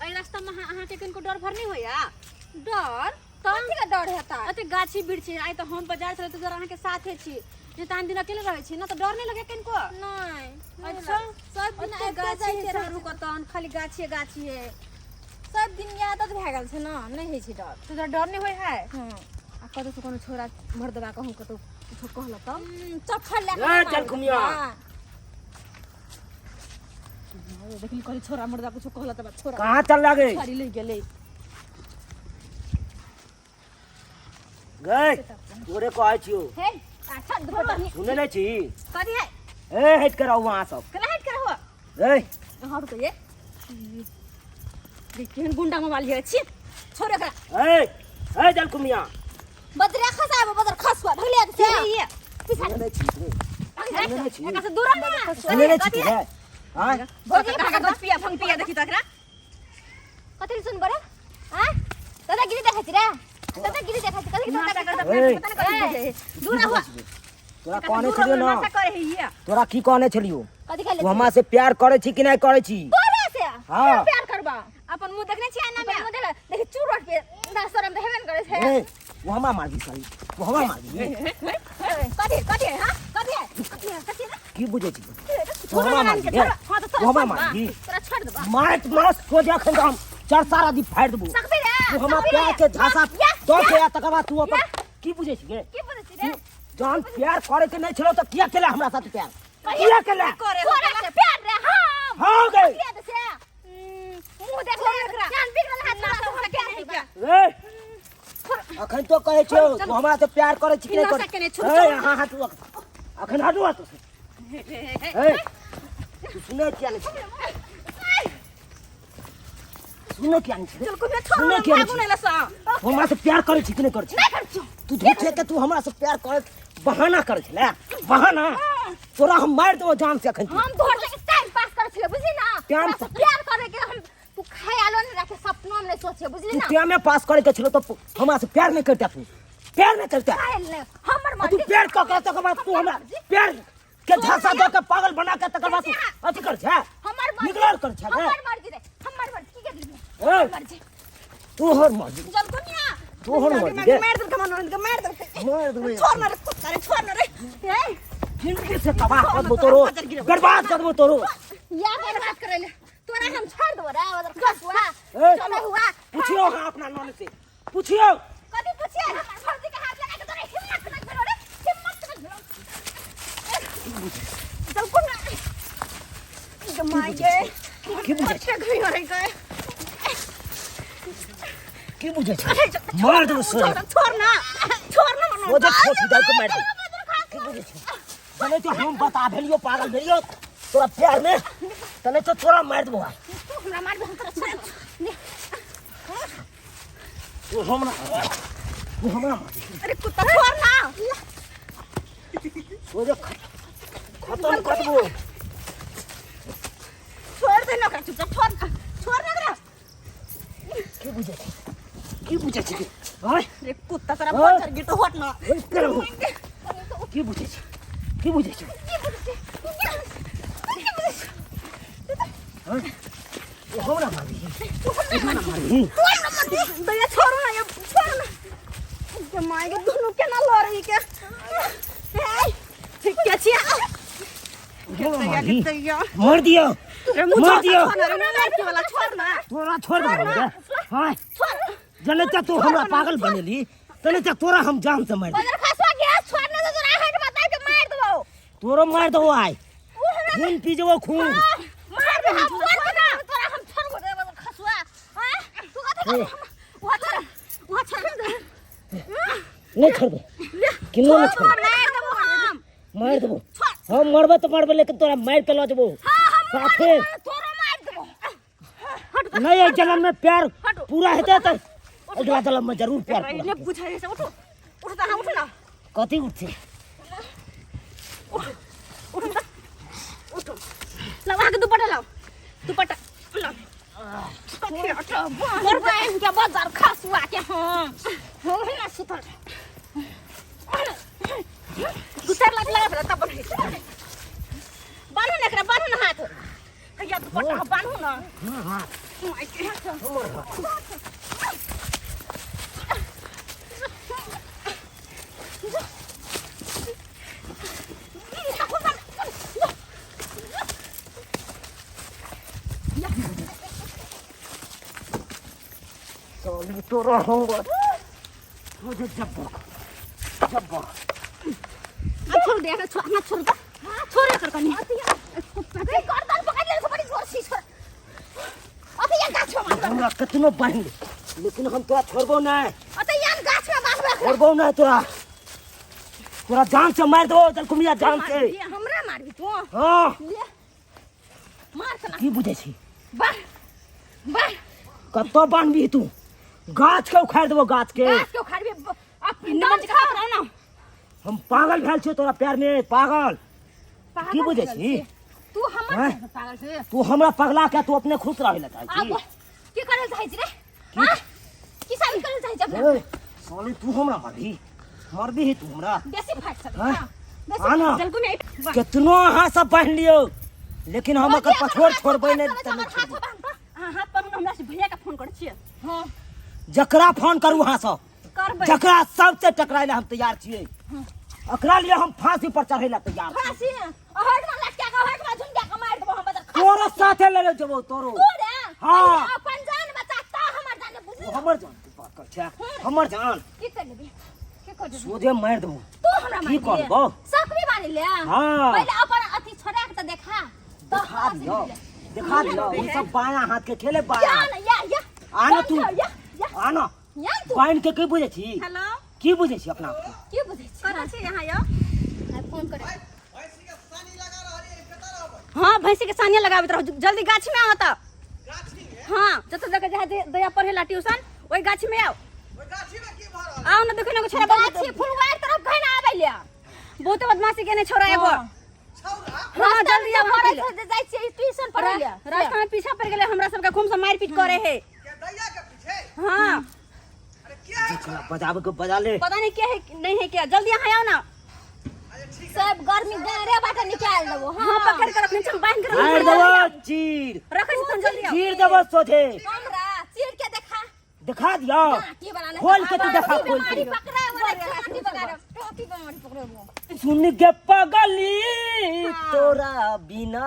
एहि रास्ता में अहाँके कनिको डर भर नहीं होइया? डर? कथी के डर हेता? अते गाछी वृक्षी आइ तऽ हम बाजार चलते तोरा अहाँके साथे छी, नहीं तऽ आन दिन अकेले रहै छी ना, तऽ डर नहीं लगे कनिको? नहीं। अच्छा। सब दिन ओते आबिते गाछी जाइते है रहै चारू छै। कतन खाली गाछिए गाछी है। सब दिन आदत भए गेल छै ना, नहीं होइ छै डर। तोरा डर नहीं होइ है? हँ। आ कतौ से कोनो छोरा मर्दबा कहूँ कतौ कुछो कहलक तब? चप्पल लए ए, चल घुमिया। देखली कहली छोरा मर्दा कुछो कहलक तब छोरा कहाँ चल लगे? छोरी ले गेलै। गए तोरे कहै छियो। हे अच्छा दुपट्टा नहीं। सुने नहीं छी? कथी है? ए हट कर आओ वहाँ सब। केना हट कर हुआ? ए हट तो ये देख केहन गुंडा मोबाइल है छी, छोड़ एकरा। ए ए जल कुमिया बदरा खसाबो, बदर खसुआ भगलिया से। ये पीछा सुने नहीं छी तू? सुने नहीं छी? एकरा से दूर रह ना। सुने नहीं छी तू? रे हां भौजी कहाँ गच पिया भंग पिया देखी तो एकरा। कथी सुन बड़े? हां दादागिरी देखै छी रे, दादागिरी देखै छी कथी? नाशा कर ए। पता नहीं कथी बुझे, दूर रह। तोरा कहने छलियो ना? नाशा करे है ये। तोरा की कहने छलियो? कथी कहले? तू हमरा से प्यार करे छी कि नहीं करे छी? तोरा से? हाँ। क्यों प्यार करबा? अपन मुंह देखने छी आना में? मुंह देख, देखी चूरट के ना शरम त हेबे न करे छै। ए वो हमरा मारबी साली, वो हमरा मारबी। कथी कथी? हां कथी कथी कथी? की बुझे छी तू? छोड़ हमरा ना मारबी? के छोड़। हां तो तू हमरा मारबी? तोरा छोड़ देबा। मारत मारत सो जा, अखन हम चार सारा दी फाड़ देबो। सकबे रे? तू हमरा प्यार के झांसा दो के आ तकर बाद तू अपन की बुझे छी गे? की बोलै छी रे? जहन प्यार करे के नहीं छलो तो किया केला हमरा साथ प्यार? किया केला? करे तोरा से प्यार रे हम? हाँ गए। किया त से मुंह देख ले एकरा, जान बिगड़ल हाथ तोरा से हम प्यार करबा। ए अखन तो कहै छियौ तू हमरा से प्यार करे छी कि नहीं नशा करे? केने छोड़, ए छोड़। हां हां तू अखन हटू हटू। ए तू सुनै किया नहीं छी? सुनै किया नहीं छी? चल कुछ छोड़ सुनै किया नहीं भागू छी? नहीं लसा। तू हमरा से प्यार करे छी कि नहीं करे छी? नहीं करै छियौ। तू झूठे के तू हमरा से प्यार करे बहाना करे छले, बहाना। तोरा हम मारि देबो जान से अखन। हम तोहर संगे टाइम पास करै छलियै, बुझली ना? टाइम तोरा से प्यार करे के हम तू ख्यालो नहीं रखे, सपनो में नहीं सोचे, बुझली तू ना? टाइमे पास करे के छलो तो हमरा से प्यार नहीं करता, तू प्यार नहीं करता। काहे ले हमर आ तू मर्जी। प्यार कऽ के तकर बाद तू हमरा प्यार के झांसा दऽ के पागल बना के तकर बाद तू अथी कर छै, हमर मर्जी। निकलल कर छै। हमर मर्जी रे, हमर मर्जी की के दिली? ए, हमर मर्जी। तोहर मर्जी? चल कुनिया। तोहर मर्जी रे। मार देलक मनोरंजन के, मार देलक। मार देबै। छोड़ ना रे कुत्ता रे, छोड़ ना रे। ए जिंदगी से तबाह कर देबो तोरो, बर्बाद कर देबो तोरो। या बर्बाद करे ले तोरा हम छोड़ दो रे उधर खसुआ। ए, चलो हुआ। पूछियो हाँ अपना नॉन से पूछियो। कथी पूछिए? हमर भौजी के हाथ लगा के तोरा हिम्मत न भेलो रे, हिम्मत न भेलो। चल कुनिया माय गे। की बुझै कते घी हो रही गए। की बुझै छै? मार देबो सोरे। छोड़ ना, छोड़ ना मनोरंजन। ओ जे ठोकी दऽ के मारि देबो। की बुझै छै? तने तो हम बता भेलियो, पागल भेलियो तोरा प्यार में, तने तो तोरा मारि देबो आइ। तू हमरा मारबे, हम तोरा छोड़ देबो। तू हमरा, तू हमरा मारबी? अरे कुत्ता छोड़ ना। ओ जे खत्म कर देबो। छोड़ दे ना ओकरा, चुपचाप छोड़ ना, छोड़ ना ओकरा। की बुझै छै? की बुझै छै? आय रे कुत्ता तोरा ओए। बच्चर गिर तो हट ना। ओए करबो। की बुझै छै? की बुझै छै? आय तू हमरा मारबी? तू हमरा मारबी? दैया छोड़ ना, ये छोड़ ना। के माय के दोनों केना लड़ रही के। ए ठीक के छी। तू हमरा मारबी? दैया मार दियो। रे मुंह। मार दियो। छोड़ ना रे, लड़की वाला छोड़ ना। तोरा छोड़ देबो रे। हाय जने त तू हमरा पागल बनेली तने त तोरा हम जान से मार बदर खसुआ गया, छोड़ ना तोरा हट मत के मार देबो। तोरो मार देबो आइ, खून पी जेबो खून। मार दे हम छोड़ ना तोरा, हम छोड़ दे बदर खसुआ। हां तू कथी ए। वहां छोड़, वहां छोड़ दे। नहीं छोड़बे किनो, नहीं छोड़बे। मार देबो हम। मार देबो हम। मरबे तो मरबे, लेकिन तोरा मार के लऽ जेबो साथे। तोरा मार देबो। नहीं, एहि जन्म में प्यार पूरा हेतै तऽ अगला जन्म में जरूर प्यार पूरा ने हेतै। बुझाइ से उठो, उठो त, हाँ उठो ना। कथी उठছে? उठो त, उठो। लाओ अहाँके दुपट्टा, लाओ दुपट्टा लाओ। कथी उठो? मोर बहन के बदर खसुआ के हम हो ना सुतल दू चार लाख लगा तब बढ़ै बान्हू ने एकरा, बान्हू ने हाथ। हैया दुपट्टा बान्हू ना। हाँ हाँ। हमर हाथ। साली तोरा हमर तुझे जब्बो जब्बो आ छोड़ दे एकरा, छोड़, हाथ छोड़ दे, छोड़ एकर कनी। अरे गर्दन पकड़ ले बड़ी जोर से छोड़। अते यहाँ गाछ में बांधबे। हमरा कतनो बान्हि ले लेकिन हम तोरा छोड़बो नहीं। अते यहाँ गाछ में बांधबे। छोड़बो नहीं तोरा, तोरा जान से मार दो जलकुमिया, जान से। मारबी, हमरा मारबी तू? हाँ। ले मार त ना। की बुझै छी? बाह बाह। कतौ बान्हबी तू? गाछ के उखाड़ि देबो, गाछ के। गाछ के उखाड़बे निमन जकाँ पकड़ाउ ना। हम पागल भेल छियौ तोरा प्यार में, पागल। पागल की बुझै भेल छी? छी? तू हमर हैं? प्यार में पागल छी? तू हमरा पगला के तू अपने खुश रहै लए चाहै आब छी? की करै लए चाहै छी रे? हाँ? की साबित करै लए चाहै छी अपना? ए, साली तू हमरा मारबी? मारबी ही तू हमरा? बेसी फाट सब। हैं? हाँ, बेसी। आ ना। जलकुमी आई। केतनो अहाँ सब बान्हि लियौ लेकिन हम एकर पछोड़ छोड़बै नहि। हाथ तऽ नहि छोड़बै। बांध। अहाँ हाथ पर, हमरा से भैया के फोन करै छियै। हाँ। जकरा फोन करू अहाँ सब। करबै। जकरा सबसे टकराय लए हम तैयार छियै। एकरा लिए हम फांसी पर चढ़ै लए तैयार छी। फांसी हट में लटका के, हट में झुंडा के मार देबो हम बदल। तोरो साथे लड़े जेबो तोरो। तू रे? हाँ। पहिले अपन जान बचा ता हमर जान बुझली। तू हमर जान के बात कर छै? हमर जान। की कर लेबी? की कर लेबी? सोझे मारि देबो। तू हमरा की मार करबो? शक भी मानि ले। हाँ। पहिले अपन अथी छोड़ा के त देखा। देखा दियो, देखा दियो। ई सब बायां हाथ के खेले, बायां या हाथ। ना या या। आ ना तू। या या। आ ना। या तू। बान्हि के की बुझै छी? हेलो। की बुझै छी अपना आपके? की बुझै छी? कतऽ छी अहाँ यौ? फोन करे। हाँ, भैंसी के सानिया लगाबैत रहू। जल्दी गाछी में आओ तऽ। हाँ, जतऽ जगह जहाँ दया पढ़े ला ट्यूशन, ओहि गाछी में आओ। आओ ना, देखो ना छोरा बहुत गाछी फुलवार तरफ घन आबै ले। बहुते बदमाशी केने छोरा एगो। हाँ, जल्दी आओ। पढ़ै हम छै, जाइ छियै ट्यूशन पढ़ै ले। रास्ता में पीछा पड़ गेलै हमरा सबके, खूब से मारपीट करे है। हाँ। जकरा बजाबे के बजा ले। पता नहीं क्या है नहीं है क्या। जल्दी यहाँ आओ ना। सब गर्मी गारे बाटे निकाल देबो। हाँ, पकड़ कर रखने छी, बांध कर मारि रखने छी। देबो चीर। रखै छी, तुम जल्दी आओ। चीर देबो सोझे। हमरा चीर के देखा। देखा दियो। माटी वाला नहीं। खोल के तू देखा, खोल बीमारी के। पकड़े वाला छै, माटी बगाड़े टोपी बीमारी पकड़े वो। सुन के पगली तोरा बिना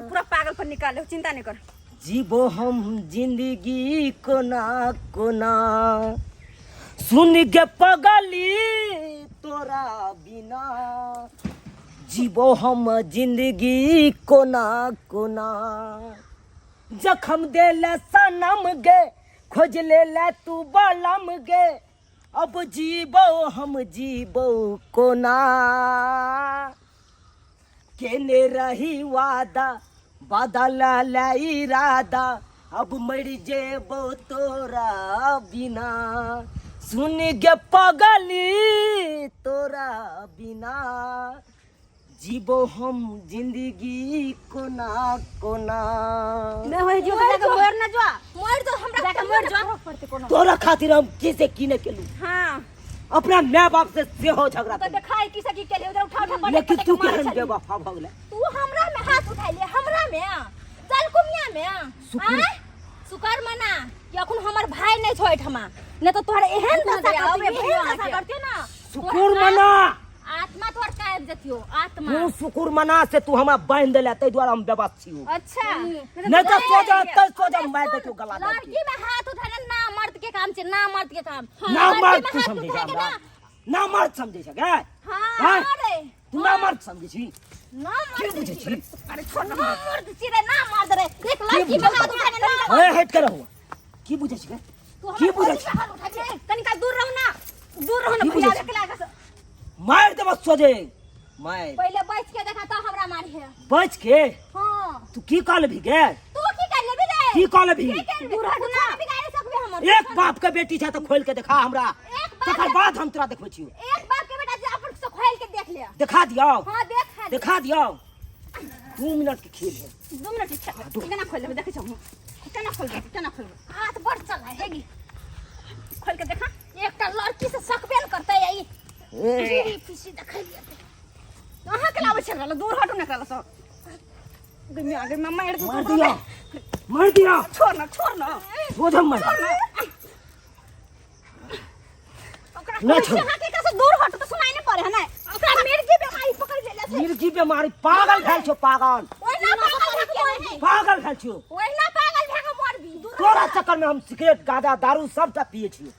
पूरा पागल पर निकाल ले, चिंता नहीं कर। जीबो हम जिंदगी कोना कोना। सुन के पगली तोरा बिना जीबो हम जिंदगी कोना कोना। जखम देले सनम गे, खोज ले ले तू बलम गे, अब जीबो हम जीबो कोना। केने रही वादा, बदल ले इरादा, अब मर जेबो तोरा बिना। सुन गे पगली तोरा बिना जीबो हम जिंदगी कोना कोना। नहीं होय जो, जाके मर ना जो। मर तो हमरा जाके मर जो। पड़ते कोनो। तोरा खातिर हम किसे की ने केलू? हाँ। अपना माय बाप से सेहो झगड़ा तो केलू। देखाय की सकी के लिए उधर उठा उठा पटक लेकिन पटक तू मारै केहन छली। बेवफा भऽ गेलै। तू हमरा में हाथ उठाइ ले, हमरा में, जलकुमिया में? शुक्र। आँय? शुक्र मना कि अखन हमर भाई नहीं छो एठमा, नहीं तो तोहर एहन ना दशा दया, करतियो, आबे एहन भैया दशा अहाँके। करतियो ना। शुक्र मना। आत्मा तोहर कायब जतियो आत्मा। तू शुक्र मना से तू हमरा बांधि देले, ताहि दुआरे हम बेबस छियौ। अच्छा। नहीं तो सोजा तै सोजा मारि देतौ गला दबा के। लड़की में हाथ उठाना ना मर्द के काम छे, ना मर्द के काम। ना लड़की मर्द में तू हाथ समझै उठा छै के हमरा? ना। ना मर्द समझै छै गे? हाँ। हाँ? अरे तू ना मर्द समझै छी? ना की मर्द। बुझै छी? अरे छोड़ ना मर्द छी रे, ना मर्द रे। एक लड़की में हाथ उठाना ना। ए, हट के रहू। की बुझै छी गे? तू की हमरा बुझै गोली छी? में हाथ उठा के कनिका दूर रहू ना, दूर रहू ना। की भैया बुझै छी? के लागस। मारि देबौ सोझे मारि। पहिले बच के देखा तो हमरा मारी है। बच के? हाँ। तू की कहलभी गे? तू की कर लेबी रे? की कहलभी? की कर लेबी? दूर हट तू ना। ना बिगाड़े सकबे हमर। एक बाप के बेटी छै तऽ खोलि के देखा हमरा। एक बाप तकर के- बाद हम तोरा देखबै छियौ। एक बाप के बेटा जे अपन से खोल के देख ले। देखा दियौ। हां, देख। देखा दियौ, 2 मिनट के खेल है। 2 मिनट इच्छा। केना खोल लेबै, देखै छौ हम। केना खोलबै, केना खोलबै? हाथ बड़ चला हेगी। खोल के देखा। एकटा लड़की से सकबे न करतै ई। ए, पीसी देखै लियै। अहाँ के लाबै छै, दूर हटू ना एकरा सब। गई में आ गई, मार मार दियौ। मार दिया। छोड़ ना, छोड़ ना। सोझे मार। ओकरा ना कहै छी छोड़। अहाँके एकरा से दूर हटू तऽ सुनाइ नहि पड़े है ने। ओकरा मिर्गी बीमारी पकड़ि लेले छै। मिर्गी बीमारी पागल भेल छौ, पागल। ओहिना पागल भए के मरबी। पागल भेल छौ। ओहिना पागल भए के मरबी। तोरा चक्कर में हम सिगरेट गांजा दारू सबटा पिए छियो,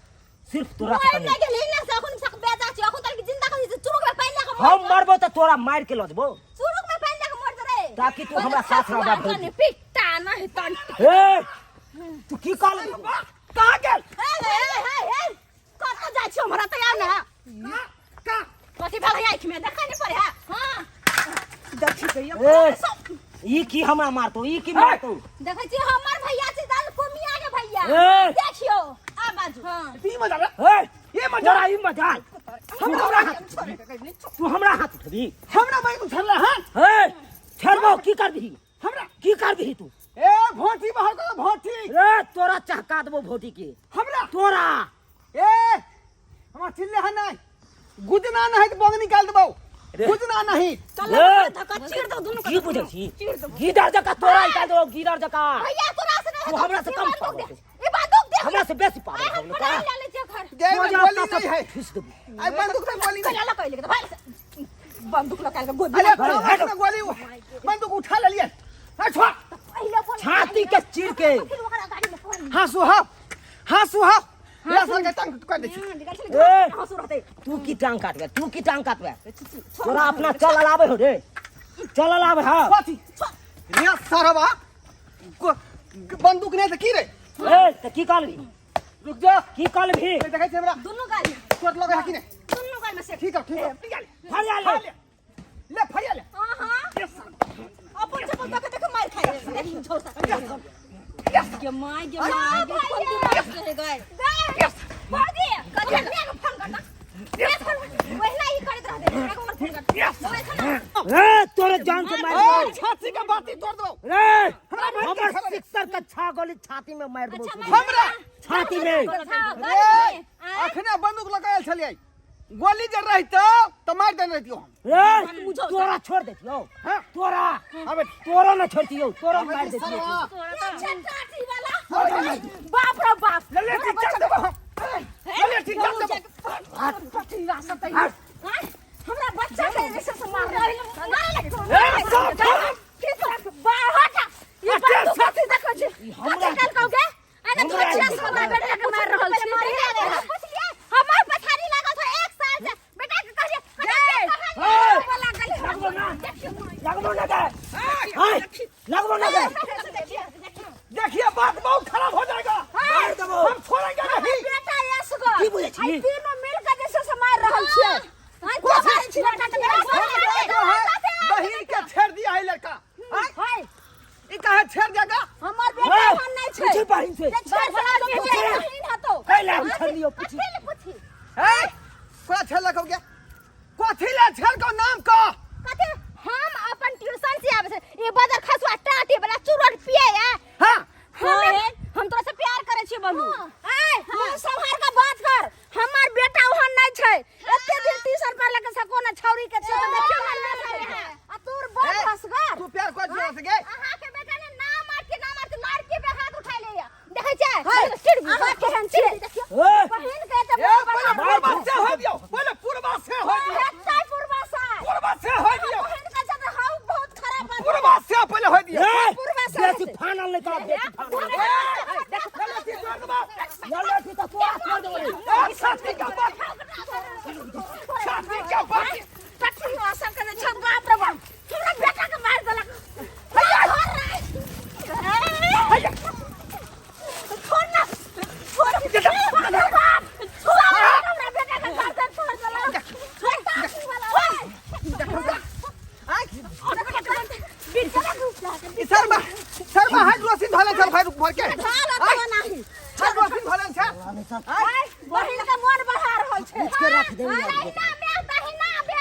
सिर्फ तोरा मरि चक्कर में। नहि गेलही ने से अखन तक बेजा छी, अखन तक जिंदा कथी छै? चुरुक में पानि लए के मर हम मरबो तऽ तोरा मारि के लऽ जेबो। चुरुक में पानि लए के मर जेबै। ताकि तू हमरा साथ रहबा भरि दिन। पिट्टा नहि तन। ए, तू की कहलही? कहाँ गेल? हे, हे, हे, हे, कतऽ जाइ छी हमरा तऽ आउ ने। कहाँ? कथी भेलै आँखि में? देखै नहि पड़े है? हाँ। देखी कहियो। ए, ई की हमरा मारतो, ई की मारतो? देखै छी हमर भैया छी दल कुमिया के भैया। ए! देखियो। आ बाजू। हाँ। ई मजा रे। ए, ये मजा। तोरा ई मजा। तू हमरा हाथ उठबी, तू हमरा हाथ उठबी। हमरा बाइक उछलला हन। ए, छेड़बो की करबिही? हमरा की करबिही तू? ए भोटी बाहर कर भोटी। ए, तोरा चहका देबो भोटी के। हमरा तोरा। ए हमरा चिल्ले हन नहीं। गुजना नहीं तो बंग निकाल देबो। गुजना नहीं। चल ए! धक्का चीर दो दुनू के। की बुझै छी? चीर दो। गीदड़ जकाँ तोरा निकाल देबो, गीदड़ जकाँ। भैया तोरा से नहीं तू हमरा से ई कम बंदूक पावर दे। छै। ई बंदूक दे। हमरा से बेसी पावर आइ हम छै। पढ़ाई लए लै छियै घर। गे में सोझा गोली अपना नहीं है। सब ठूस देबो। आई बंदूक में गोली नहीं। कला कहले के भाई बंदूक लगा के गोदी अरे अरे, बंदूक में गोली बंदूक उठा ले लिए। ए छोड़। पहिले बोल। छाती के चीर के। फिर ओकरा गाड़ी में फोन। हां सुहा। हां सुहा। ले सर के टांग कर दे छी। ए! हंसू रहते। तू की टांग काटबे? तू की टांग काटबे? तोरा अपना चल अलावे हो रे, चल अलावे। हाँ कथी रे सरवा बंदूक नहीं त की रे? ए त की कहलही? रुक जा। की कहलही? ए, देखै छी हमरा दुनू गाल में, चोट लगे है कि नहीं? दुनू गाल में से। ठीक है, ठीक है। फरिया ले। ले फरिया ले। हां हां अपन चप्पल तक देख मार खाई देखी झौसा गे my गे my गे कोन दिमाग के गए। भौजी, कथी ले के फोन करता? ओहिना ई करैत रहतै, एकरा के फोन करता। बोलै छै ना। ए तोरे जान से मार ए देबो। छाती के बाती तोड़ देबो। रे हमरा मार के हमर खेला दे। सिक्सर के छा गोली छाती में मार देबो। अच्छा, हमरा छाती में। रे अखने बंदूक लगायल छलियै, गोली जे रहितो त मार देने रहितियो हम। रे तोरा छोड़ देतियो। हां तोरा अबे तोरा न छोड़तियो, तोरा मार देतियो। सरवा अच्छा, टाटी वाला। बाप रे बाप। ले ले ठीक चल देबो हम। ले ले ठीक चल देबो। पटिया सब तै हमरा बच्चा के जैसे से मार मारे ए सब छोड़। की तोरा बाहर हट। ई बंदूक कथी देखै छी? हमरा कथी कहलकौ गे? अरे तू हमरा अच्छे से हमरा बेटा के मार रहल छी। हमर पछाड़ी लागल छौ एक साल से। बेटा के कहलियै, ए! वाला गली। लगबो ना, लगबो ना गे। हाय लगबो ना गे। देखिए बात बहुत खराब हो जाएगा। मार देबो। हम छोड़ेंगे नहीं। बेटा यसगर की बुझै छी? आई तीनों मिल के जैसे से मार रहल छियै। हां, के मारै छी बेटा के? जो है बहिन के छेड़ दिया है लड़का। आय, हाय ई काहे छेड़ देगा? हमर बेटा ए, ओहन नहि छै। पूछी बहिन से। छेड़ वाला बहिन हतो। कैला हम छेड़ लियो पूछी। कथी ले पूछी? ए कोना छेड़ लखौ गे? कथी ले छेड़ को नाम का? कथी हम अपन ट्यूशन से आबै छै, ई बदर खसुआ टाटी वाला चुरट पिए है। हां हां हम तोरा से प्यार करै छियै बबलू। आय मुंह संहार के बात कर। हमर बेटा ओहन नहि छै। एते दिन ट्यूशन पढ़ लके से कोनो छौरी के छै तऽ देखियौ हमर बेटा। आ तोर बड़ ए, हसगर। तू प्यार कर दिया से गे? अहाँ के बेटा ने ना मार के ना मार के लड़की पे हाथ उठा ले। देखै छै चिड़ अहाँ केहन छियै? देखियौ ए बहिन के तऽ ए बड़ पहिले बड़ा पूर्वा से हो दियो, पहिले पूर्वा से हो दियो। हेतै पूर्वा से। पूर्वा से हो दियो। बहिन के छै तऽ हाउ बहुत खराब बात। पूर्वा से पहिले हो दियो। ए पूर्वा से बेसी फानल नहीं कर, बेसी फानल। ले ठीक चल देबो। लल्ला ठीक तोरा छोड़ देबो रे। ए छाती के बात, छाती के बात। टट्टी सब के छै बाप रे बाप हमरा बेटा के मार देलक। छोड़ ना, छोड़ बाप रे बाप, छोड़ हमरा बेटा के गर्दन छोड़ देलक। छोड़ आय छोड़ ई शर्मा शर्मा हाइड्रोसिन धले चल भाई रुक भर के। झाल अथवा नाही। हाइड्रोसिन धले छ। बहिन के मन बढ़ा रहल छै। पूछ के रख देंगे। दहिना बे, दहिना बे।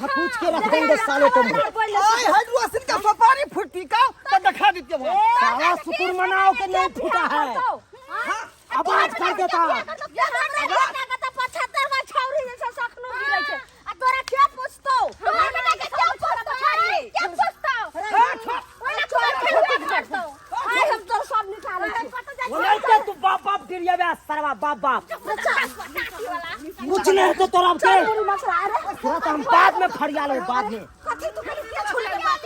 थकुच के रख देंगे साले तुम। आय हाइड्रोसिन का सुपारी फुटी का तो दिखा देते हो। साला शुक्र मनाओ के नहीं फूटा है, आवाज कर देता। 75 गो छौरी जैसे सखनो गिरै छै आ तोरा के पूछतौ? हमर बेटा के के पूछतौ? के पूछतौ? ए छोड़। ओना छोड़ के करतौ। आइ हम तोर तू बाप बाप गिरियाबे सरवा बाप बाप कुछ नहीं हेतौ तोरा के तोरा तो हम बाद में फरिया लेबै बाद में कथी तू खाली के छोड़ के बात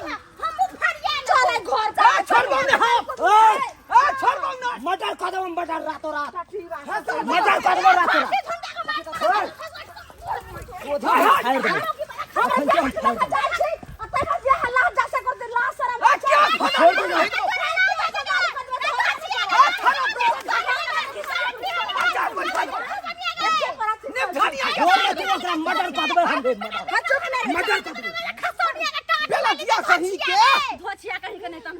चल घर आ छोड़बो ने हम ओए आ छोड़बो ने मर्डर कर देबो मर्डर रातो रात मर्डर कर देबो रातो रात ओए ओझा हम फाड़ देबो अखन के हम फाड़ देबो जाइ छै आ तै पर जे हल्ला जा से करते ला शरम आ क्या छोड़ दे निमझानिया के छोड़ दे तू ओकरा मर्डर कर देबो हम मर्डर मर्डर कर देबो बेला दिया कहीं के धोछिया कहीं के नहीं तन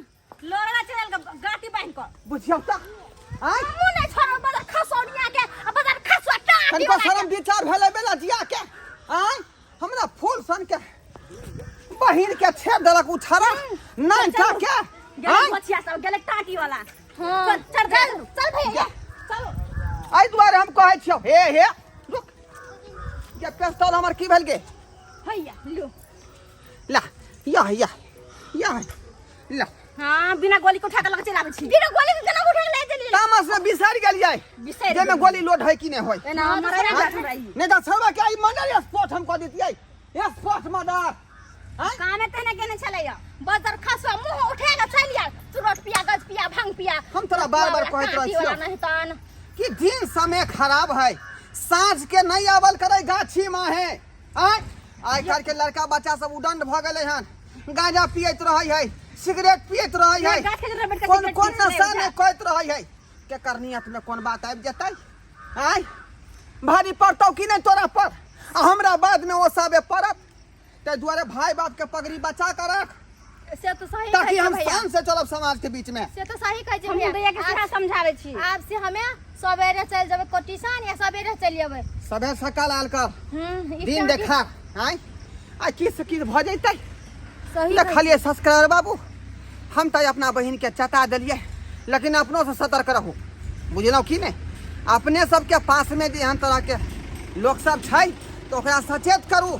लोरवा चलल गाटी बांध कर बुझियौ त आय मुंह नहीं छोड़ो बदर खसौनिया के आ बदर खसुआ टाटी तनिको शरम विचार भेलै बेला जिया के आय हमरा फूल सन के बहिन के छेद देलक उछारा नहीं था के गेले आय धोछिया सब गेले टाटी वाला हां चल चल चल भैया चलो एहि दुआरे हम कहै छियौ हे हे रुक जे पेस्तौल हमर की भेल गे हैया लो ला या या या ला हां बिना गोली को उठा के लग चल आबै छी बिना गोली के केना उठा के ले चलिए तामस में बिसरि गेलियै बिसरि जाहिमे गोली लोड है कि नहि होय एना मरै ना जात हमरा ई नहि तऽ छौड़ा के ई मर्डर स्पॉट हम कऽ दितियै स्पॉट मर्डर आँय कामे तेने केने छलैया बदर खसुआ मुंह उठा के चल आ चुरट पिया गज पिया भांग पिया हम तोरा बार बार कहैत रहै टाटी वाला छियौ नहीं तन कि दिन समय खराब है साँझ के नहीं आवल करे गाछी माहे आँय आइ काल्हि के लड़का बच्चा सब उदंड भऽ गेलै हन गांजा पियैत रहै है सिगरेट पियैत रहै है गाछ के जरा बैठ के कोन सिगरेट कोन पीयै छलै नशा ओझा। नहि करैत रहै है केकर नियत में कोन बात आबि जेतै आँय भारी पड़तौ कि नहि तोरा पर आ हमरा बाद में ओ सबे पड़त ताहि दुआरे भाई बाप के पगड़ी बचा के रख से तो सही ताकि कहै हम छै भैया शान से चलब समाज के बीच में से तो सही कहै छै हम भैया भैया के सीधा समझाबै छी आब से हमें सवेरे चल जेबै कोटिसन या सवेरे चलि अबै सबे सकाल आल कर हम्म, ई दिन टाटी देखा आँय आ की से की भऽ जैतै सही कहै देखलियै सब्सक्राइबर बाबू हम तऽ अपना बहिनके चता देलियै लेकिन अपनोसँ सतर्क रहू बुझलहुँ कि नहि अपने सबके पासमे जे एहन तरहके लोक सब छै तऽ ओकरा सचेत करू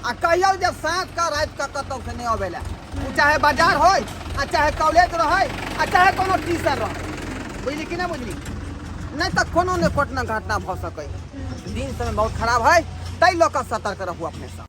आ कहियौ जे साँझके रातिके कतहुसँ नहि अबै लए ओ चाहे बाजार होय आ चाहे कॉलेज रहै आ चाहे कोनो टीचर रहै बुझली कि नहि बुझली नहि तऽ कोनो ने कोटना घटना भऽ सकै दिन समय बहुत खराब है ताहि लऽ कऽ सतर्क रहू अपने सब।